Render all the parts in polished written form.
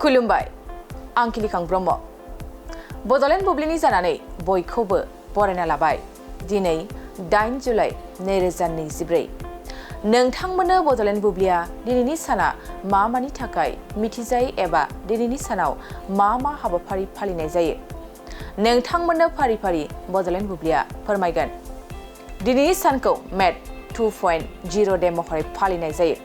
खुलुमबाय आं किलिखां ब्रह्म बड'लेण्ड बुब्लिनि जानानै बयखौबो बरायना लाबाय दिनै 8 जुलाइ 2024 नोंथांमोननो बड'लेण्ड बुब्लिया दिनैनि साना मानि थाखाय मिथिजायो एबा दिनैनि सानाव मा हाबाफारि फालिनाय जायो नोंथांमोननो फारि फारि बड'लेण्ड बुब्लिया फोरमायगोन दिनैनि सानखौ मेट 2.0 डे महरै फालिनाय जायो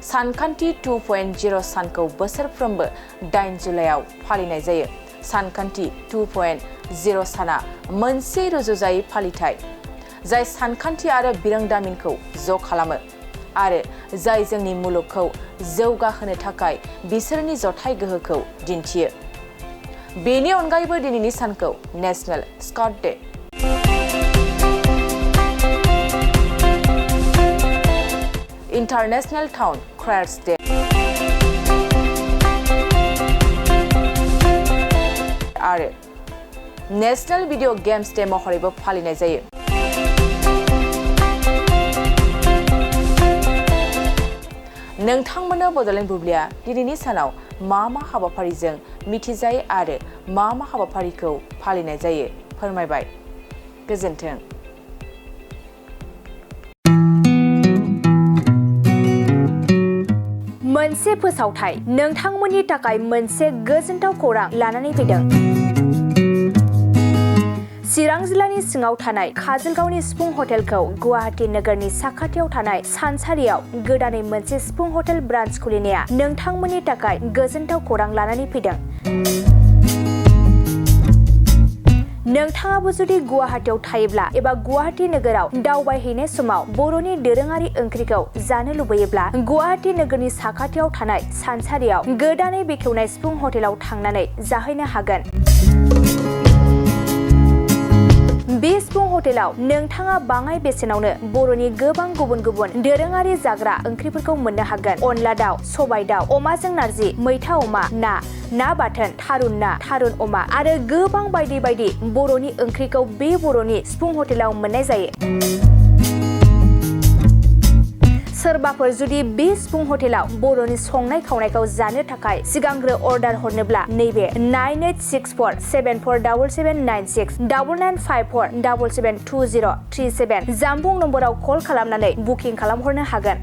सानखान्थि 2.0 सानखौ बोसोरफ्रोमबो 8 जुलाइआव फालिनाय जायो सानखान्थि 2.0 साना मोनसे रुजुजायै फालिथाय जाय सानखान्थि आरो बिरोंदामिनखौ ज' खालामो आरो जाय जोंनि मुलुगखौ जौगाहोनो थाखाय बिसोरनि जथाय गोहोखौ दिन्थियो बेनि अनगायैबो दिनैनि सानखौ national scout day international town criers day आरो नेशनल भिडिअ गेम्स डे महरैबो फालिनाय जायो नोंथांमोननो बड'लेण्ड बुब्लिया दिनैनि सानाव मा हाबाफारिजों मिथिजायो आरो मा हाबाफारिखौ फालिनाय जायो फोरमायबाय गोजोन्थों मोनसे फोसावथाय नोंथांमोननि थाखाय मोनसे गोजोनथाव खौरां लानानै फैदों चिरां जिल्लानि सिङाव थानाय काजलगावनि सिफुं हटेलखौ गुवाहाटी नोगोरनि साखाथियाव थानाय सानसारियाव गोदानै मोनसे सिफुं हटेल ब्रान्च खुलिनाया नोंथांमोननि थाखाय गोजोनथाव खौरां लानानै फैदों नोंथाङाबो जुदि गुवाहाटीयाव थायोब्ला एबा गुवाहाटी नोगोराव दावबायहैनाय समाव बर'नि दोरोङारि ओंख्रिखौ जानो लुबैयोब्ला गुवाहाटी नोगोरनि साखाथियाव थानाय सानसारियाव गोदानै बेखेवनाय सिफुं हटेलाव थांनानै जाहैनो हागोन बे सिफुं हटेलाव नोंथाङा बाङाय बेसेनावनो बर'नि गोबां गुबुन गुबुन दोरोङारि जाग्रा ओंख्रिफोरखौ मोननो हागोन अनला दाउ सबाय दाउ अमाजों नारजि मैथा अमा ना बाथोन थारुन ना थारुन अमा आरो गोबां बायदि बायदि बर'नि ओंख्रिखौ बे बर'नि सिफुं हटेलाव मोननाय जायो सोरबाफोर जुदि बे सिफुं हटेलाव बर'नि संनाय खावनायखौ जानो थाखाय सिगांग्रो अर्डार हरनोब्ला नैबे 9864747796 9954772037 जामबुं नम्बराव कल खालामनानै बुकिं खालामहरनो हागोन